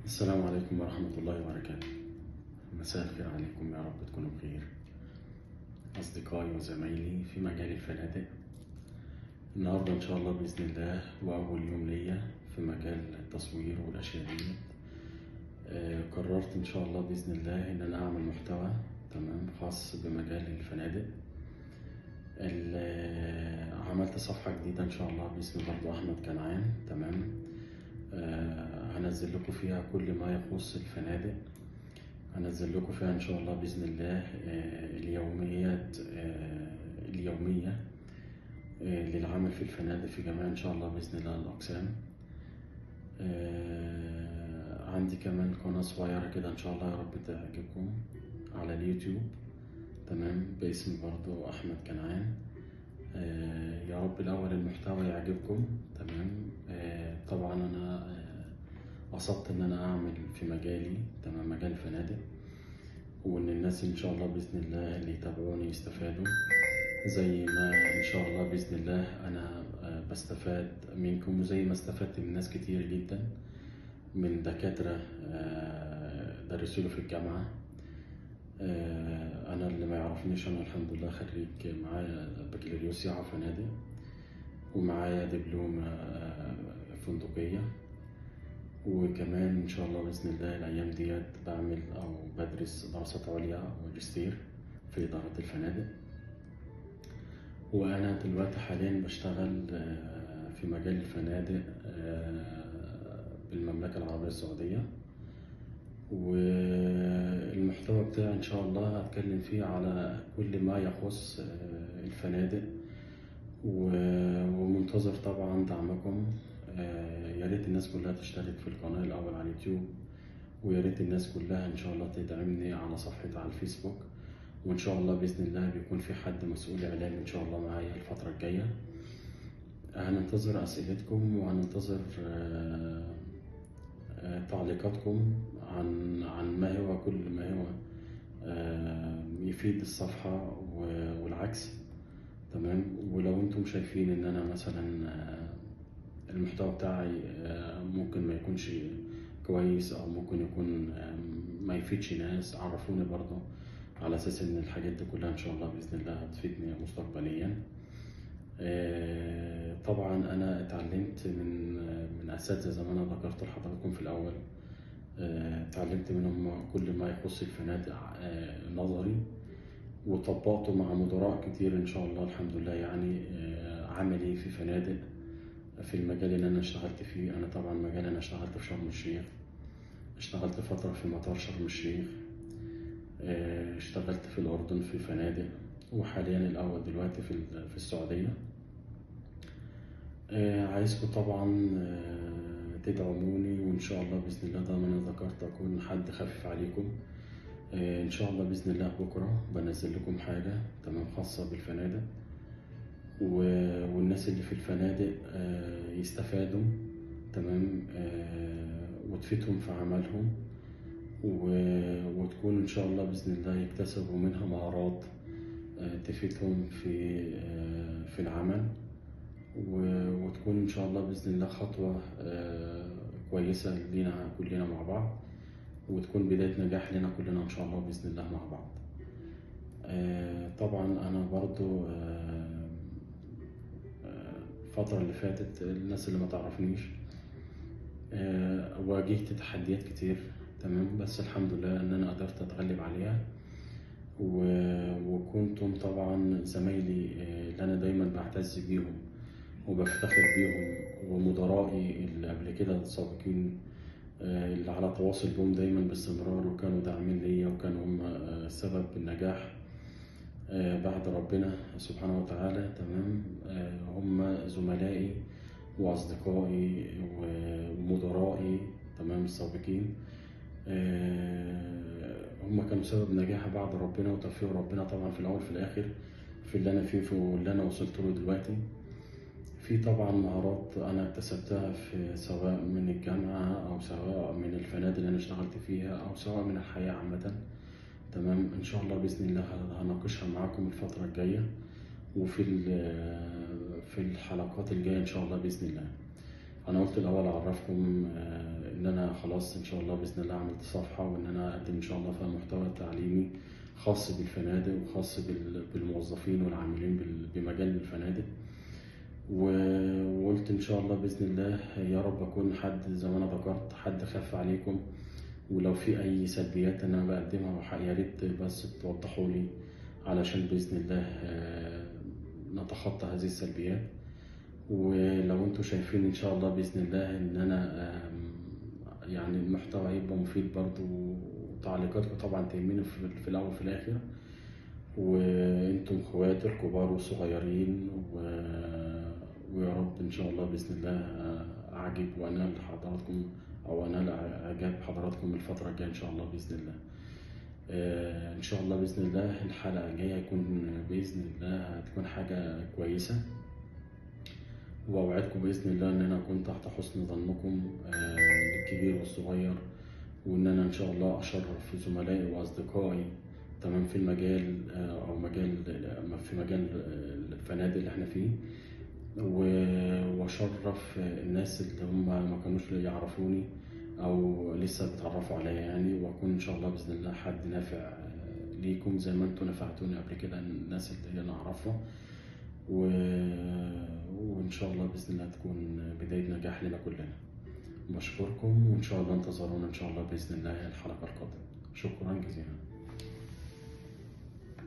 السلام عليكم ورحمة الله وبركاته. مساء الخير عليكم، يا رب تكونوا بخير أصدقائي وزمايلي في مجال الفنادق. النهاردة إن شاء الله بإذن الله وأول يوم ليا في مجال التصوير والأشياء دي، قررت إن شاء الله بإذن الله إن أنا أعمل محتوى تمام خاص بمجال الفنادق. عملت صفحة جديدة إن شاء الله باسم برضو أحمد كنعان، تمام. هنزل لكم فيها كل ما يخص الفنادق، هنزل لكم فيها إن شاء الله بإذن الله اليوميات اليومية للعمل في الفنادق في جميع إن شاء الله بإذن الله الأقسام. عندي كمان قناة صغيرة كده إن شاء الله يا رب تعجبكم على اليوتيوب، تمام، باسم برضو أحمد كنعان. يا رب الأول المحتوى يعجبكم، تمام. طبعا أنا قصدت إن أنا أعمل في مجالي، تمام، مجال الفنادق، وإن الناس إن شاء الله بإذن الله اللي يتابعوني يستفادوا زي ما إن شاء الله بإذن الله أنا بستفاد منكم، وزي ما استفدت من ناس كتير جدا من دكاترة درسوا له في الجامعة. أنا اللي ما يعرفنيش، أنا الحمد لله خريج، معايا بكالوريوس سياحة وفنادق، ومعايا دبلومة فندقية، وكمان إن شاء الله بإذن الله الأيام ديت بعمل أو بدرس دراسات عليا وماجستير في إدارة الفنادق. وأنا دلوقتي حاليا بشتغل في مجال الفنادق بالمملكة العربية السعودية. والمحتوى بتاعي إن شاء الله هتكلم فيه على كل ما يخص الفنادق، ومنتظر طبعا دعمكم. يا ريت الناس كلها تشترك في القناة الأول على اليوتيوب، ويا ريت الناس كلها إن شاء الله تدعمني على صفحتي على الفيسبوك، وإن شاء الله بإذن الله بيكون في حد مسؤول إعلامي إن شاء الله معايا الفترة الجاية. هننتظر أسئلتكم، وهننتظر تعليقاتكم عن ما هو كل ما هو يفيد الصفحة والعكس، تمام. ولو انتم شايفين ان انا مثلا المحتوى بتاعي ممكن ما يكونش كويس، او ممكن يكون ما يفيدش ناس، عرفوني برضه، على اساس ان الحاجات دي كلها ان شاء الله باذن الله هتفيدني مستقبليا. طبعا انا اتعلمت من اساتذة زي ما انا ذكرت لحضراتكم في الاول، اتعلمت منهم كل ما يخص الفنادق نظري، وطبقته مع مدراء كتير ان شاء الله الحمد لله، يعني عملي في فنادق في المجال اللي انا اشتغلت فيه. انا طبعا مجال انا اشتغلت في شرم الشيخ، اشتغلت فترة في مطار شرم الشيخ، اشتغلت في الاردن في فنادق، وحاليا الاول دلوقتي في السعودية. عايزكم طبعا تدعموني، وان شاء الله باذن الله ده ما انا ذكرت اكون حد خفيف عليكم. ان شاء الله باذن الله بكره بنزل لكم حاجة تمام خاصة بالفنادق، والناس اللي في الفنادق يستفادوا، تمام، وتفيدهم في عملهم، وتكون ان شاء الله باذن الله يكتسبوا منها مهارات تفيدهم في العمل، وتكون ان شاء الله باذن الله خطوة كويسة لينا كلنا مع بعض، وتكون بداية نجاح لنا كلنا ان شاء الله باذن الله مع بعض. طبعا انا برضو الفترة اللي فاتت الناس اللي ما تعرفنيش واجهت تحديات كتير، تمام، بس الحمد لله ان انا قدرت اتغلب عليها، وكنتم طبعا زمايلي اللي انا دايما بعتز بيهم وبفتخر بيهم، ومدرائي اللي قبل كده السابقين اللي على تواصل بهم دايما باستمرار، وكانوا داعمين ليا، وكانوا هم سبب النجاح بعد ربنا سبحانه وتعالى، تمام. هم زملائي واصدقائي ومدرائي، تمام، السابقين، هم كانوا سبب نجاحي بعد ربنا وتوفيق ربنا طبعا في الاول في الاخر في اللي انا فيه واللي انا وصلت له دلوقتي. في طبعا مهارات انا اكتسبتها في سواء من الجامعة، او سواء من الفنادق اللي انا اشتغلت فيها، او سواء من الحياة عامة، تمام. ان شاء الله باذن الله هناقشها معاكم الفترة الجاية، وفي في الحلقات الجاية ان شاء الله باذن الله. انا قلت الاول اعرفكم ان انا خلاص خلاص ان شاء الله باذن الله عملت صفحة، وان انا اقدم ان شاء الله فيها محتوى تعليمي خاص بالفنادق وخاص بالموظفين والعاملين بمجال الفنادق. وقلت ان شاء الله باذن الله يا رب اكون حد زي ما انا ذكرت، حد خف عليكم، ولو في اي سلبيات انا بقدمها يا ريت بس توضحوا لي علشان باذن الله نتخطى هذه السلبيات. ولو انتوا شايفين ان شاء الله باذن الله ان انا يعني المحتوى هيبقى مفيد برضو، وتعليقاتكم طبعا تهمني في الاول وفي الاخر، وانتم اخواتي الكبار والصغيرين، ويا رب ان شاء الله باذن الله اعجب وانال حضراتكم او انال اعجاب حضراتكم الفترة الجاية ان شاء الله باذن الله. ان شاء الله باذن الله الحلقة الجاية هيكون باذن الله هتكون حاجة كويسة، واوعدكم باذن الله ان انا اكون تحت حسن ظنكم الكبير والصغير، وان انا ان شاء الله اشرف زملائي واصدقائي تمام في المجال او مجال في مجال الفنادق اللي احنا فيه، واشرف الناس اللي هم ما كانوش يعرفوني او لسه بيتعرفوا عليا يعني، واكون ان شاء الله باذن الله حد نافع ليكم زي ما انتوا نفعتوني قبل كده الناس اللي انا اعرفها، وان شاء الله باذن الله تكون بداية نجاح لنا كلنا. بشكركم، وان شاء الله انتظرونا ان شاء الله باذن الله الحلقة القادمة. شكرا جزيلا.